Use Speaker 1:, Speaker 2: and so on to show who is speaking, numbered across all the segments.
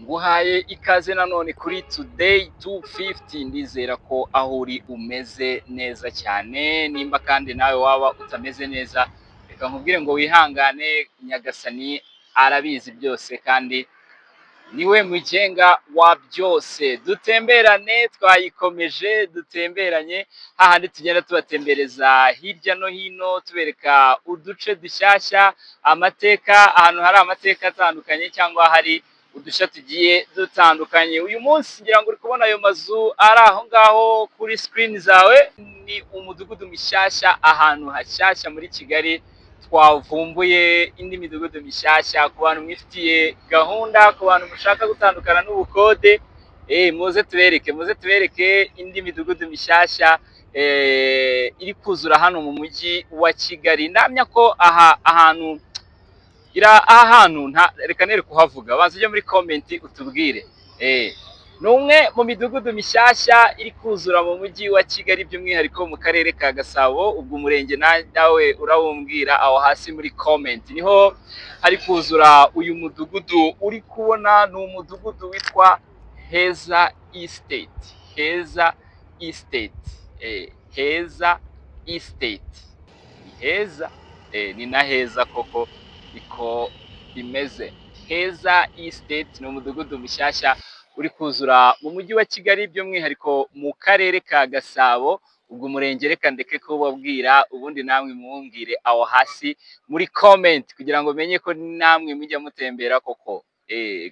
Speaker 1: Nguhaye ikaze nanone kuri Today 250. Ndizera ko aho uri umeze neza cyane. Nimba kandi nawe waba utameze neza, reka nkubwire ngo wihangane. Nyagasani arabizi byose kandi niwe mugenga wa byose. Dutemberane, twayikomeje, dutemberanye hahandi tugenda tubatembereza hirya no hino, tubereka uduce dushyashya, amateka, ahantu hari amateka atandukanye cyangwa hari udushya tugiye dutandukanye. Uyu munsi ngira ngo uri kubona ayo mazu ari aho ngaho kuri screen zawe. Ni umudugudu mishyashya, ahantu hashyashya muri Kigali. Twavumbuye indi midugudu mishyashya ku bantu mwifitiye gahunda, ku bantu mushaka gutandukana n'ubukode. Muze tubereke, muze tubereke indi midugudu mishyashya iri kuzura hano mu mujyi wa Kigali. Ndamya ko aha ahantu ira aha hantu nta reka nere kuhavuga, banza ujye muri comment utubwire. Ni umwe mu midugudu mishyashya iri kuzura mu mujyi wa Kigali, by'umwihariko mu karere ka Gasabo. Ubwo umurenge nawe urawumbwira aho hasi muri comment. Niho hari kuzura uyu mudugudu uri kubona. Ni umudugudu witwa Heza Estate. Heza Estate, Heza Estate ni heza, ni na heza koko, niko bimeze. Heza Estate ni umudugudu mushyashya uri kuzura mu mujyi wa Kigali, by'umwihariko mu karere ka Gasabo. Ubwo umurenge reka ndeke kuwubabwira, ubundi namwe muwumbwire aho hasi muri comment kugira ngo menye ko namwe mujya mutembera koko.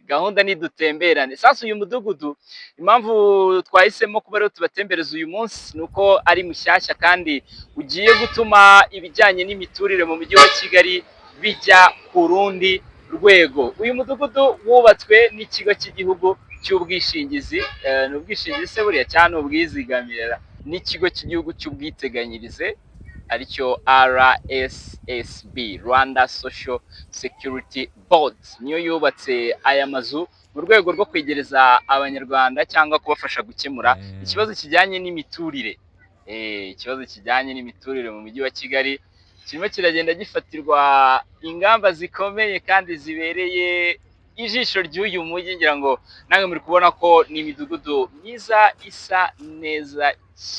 Speaker 1: Gahunda ni dutemberane. Sasa uyu mudugudu, impamvu twahisemo kuba ariwo tubatembereza uyu munsi, ni uko ari mushyashya kandi ugiye gutuma ibijyanye n'imiturire mu mujyi wa Kigali bijya ku rundi rwego. Uyu mudugudu wubatswe n'ikigo cy'igihugu cy'ubwishingizi, ni ubwishingizi se buriya cyangwa ni ubwizigamire? N'ikigo cy'igihugu cy'ubwiteganyirize, aricyo RSSB, Rwanda Social Security Board, niyo yubatse aya mazu mu rwego rwo kwegereza Abanyarwanda cyangwa kubafasha gukemura ikibazo kijyanye n'imiturire. Ikibazo kijyanye n'imiturire mu mujyi wa Kigali kirimo kiragenda gifatirwa ingamba zikomeye kandi zibereye ijisho ry'uyu mujyi. Ngira ngo namwe muri kubona ko ni imidugudu myiza isa neza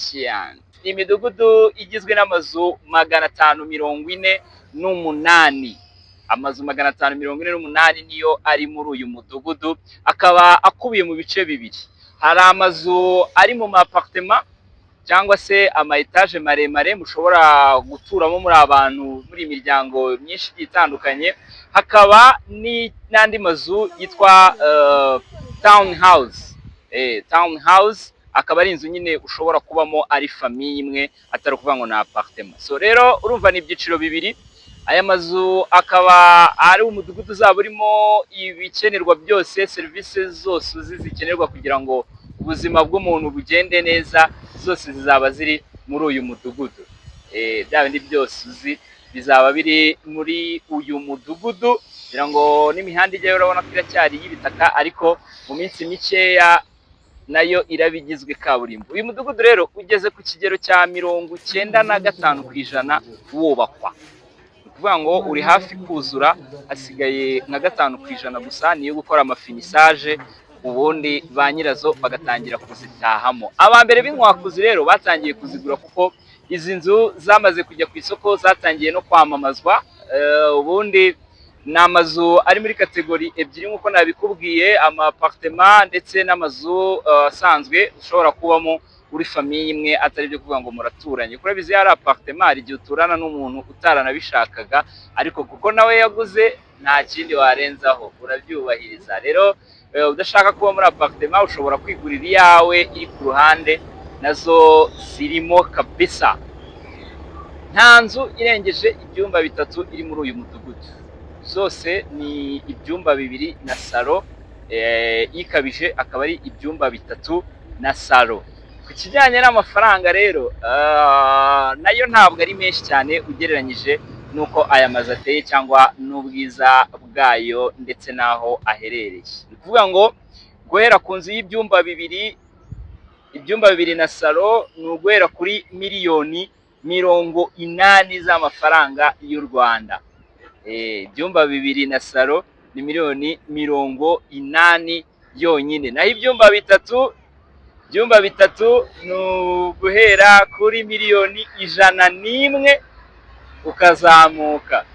Speaker 1: cyane. Ni imidugudu igizwe n'amazu 548. Amazu 548 niyo ari muri uyu mudugudu, akaba akubiye mu bice bibiri. Hari amazu ari mu ma appartement cyangwa se ama étage maremare mushobora guturamo muri abantu, muri imiryango myinshi igiye itandukanye, hakaba n'andi mazu yitwa town house. Town house akaba ari inzu nyine ushobora kubamo ari famille imwe, atari ukuvuga ngo ni appartement. So rero urumva ni ibyiciro bibiri. Aya mazu akaba ari umudugudu uzaba urimo ibikenerwa byose, serivisi zose uzi zikenerwa kugira ngo ubuzima bw'umuntu bugende neza, zose zizaba ziri muri uyu mudugudu. Bya bindi byose uzi bizaba biri muri uyu mudugudu. Kugira ngo n'imihanda ijyayo urabona ko iracyari iy'ibitaka, ariko mu minsi mikeya nayo iraba igizwe kaburimbo. Uyu mudugudu rero ugeze ku kigero cya 95% wubakwa. Ni ukuvuga ngo uri hafi kuzura, hasigaye nka 5% gusa, niyo gukora ama finissage, ubundi ba nyirazo bagatangira kuzitahamo. Aba mbere b'inkwakuzi rero batangiye kuzigura, kuko izi nzu zamaze kujya ku isoko, zatangiye no kwamamazwa. Ubundi ni amazu ari muri catégorie ebyiri nk'uko nabikubwiye: ama appartement ndetse n'amazu asanzwe ushobora kubamo uri famille imwe, atari ibyo kuvuga ngo muraturanye. Kuko urabizi, iyo ari appartement hari igihe uturana n'umuntu utaranabishakaga, ariko kuko nawe yaguze nta kindi warenzaho, urabyubahiriza. Rero udashaka kuba muri appartement ushobora kwigurira iyawe iri ku ruhande, nazo zirimo kabisa. Nta nzu irengeje ibyumba bitatu iri muri uyu mudugudu, zose ni ibyumba bibiri na salon, ikabije akaba ari ibyumba bitatu na salon. Ku kijyanye n'amafaranga rero, nayo ntabwo ari menshi cyane ugereranyije n'uko aya mazu ateye cyangwa n'ubwiza bwayo ndetse n'aho aherereye. Ni ukuvuga ngo guhera ku nzu y'ibyumba bibiri, ibyumba bibiri na salon, ni uguhera kuri miliyoni 80 z'amafaranga y'u Rwanda. Ibyumba bibiri na salon ni miliyoni 80. yonyine. Naho ibyumba bitatu ni uguhera kuri miliyoni 101 ukazamuka.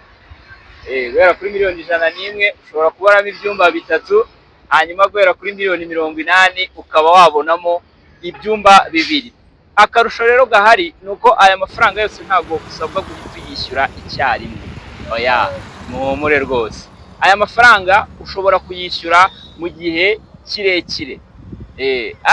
Speaker 1: Guhera kuri miliyoni 101 ushobora kubonamo ibyumba bitatu, hanyuma guhera kuri miliyoni 80 ukaba wabonamo ibyumba bibiri. Akarusho rero gahari ni uko aya mafaranga yose ntabwo usabwa guhita uyishyura icyarimwe. Oya, muhumure rwose, aya mafaranga ushobora kuyishyura mu gihe kirekire.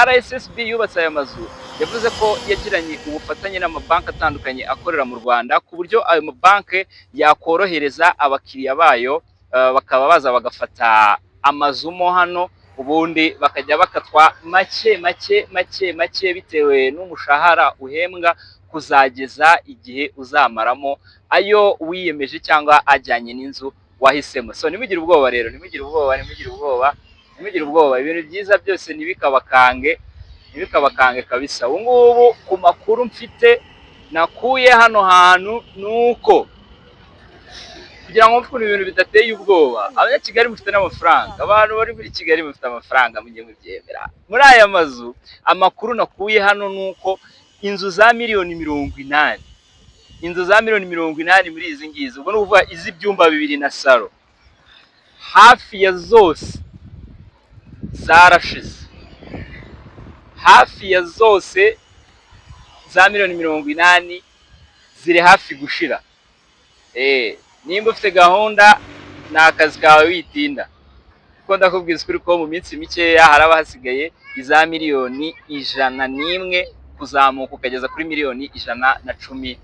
Speaker 1: RSSB yubatse aya mazu yavuze ko yagiranye ubufatanye n'amabanki atandukanye akorera mu Rwanda, ku buryo ayo mabanki yakorohereza abakiriya bayo, bakaba baza bagafata amazu mo hano, ubundi bakajya bakatwa make make make make bitewe n'umushahara uhembwa, kuzageza igihe uzamaramo ayo wiyemeje cyangwa ajyanye n'inzu wahisemo. So ntimugire ubwoba rero, ntimugire ubwoba, ntimugire ubwoba, ntimugire ubwoba. Ibintu byiza byose ntibikabakange, ntibikabakange kabisa. Ubu ngubu ku makuru mfite nakuye hano hantu ni uko kugira ngo mve ibintu bidateye ubwoba, Abanyakigali mufite n'amafaranga, abantu bari muri Kigali mufite amafaranga, mujye mubyemera. Muri aya mazu, amakuru nakuye hano ni uko inzu za miliyoni 80, inzu za miliyoni 80 muri izi ngizi, ubwo ni ukuvuga iz'ibyumba bibiri na salo, hafi ya zose zarashize. Hafi ya zose za miliyoni 80 ziri hafi gushira. Nimba ufite gahunda, ni akazi kawe, witinda, kuko ndakubwiza ukuri ko mu minsi mikeya haraba hasigaye iza miliyoni 101 kuzamuka ukageza kuri miliyoni 117.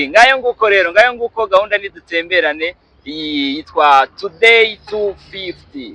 Speaker 1: Ngayo nguko rero, ngayo nguko. Gahunda nidutemberane, iyi yitwa Today 250.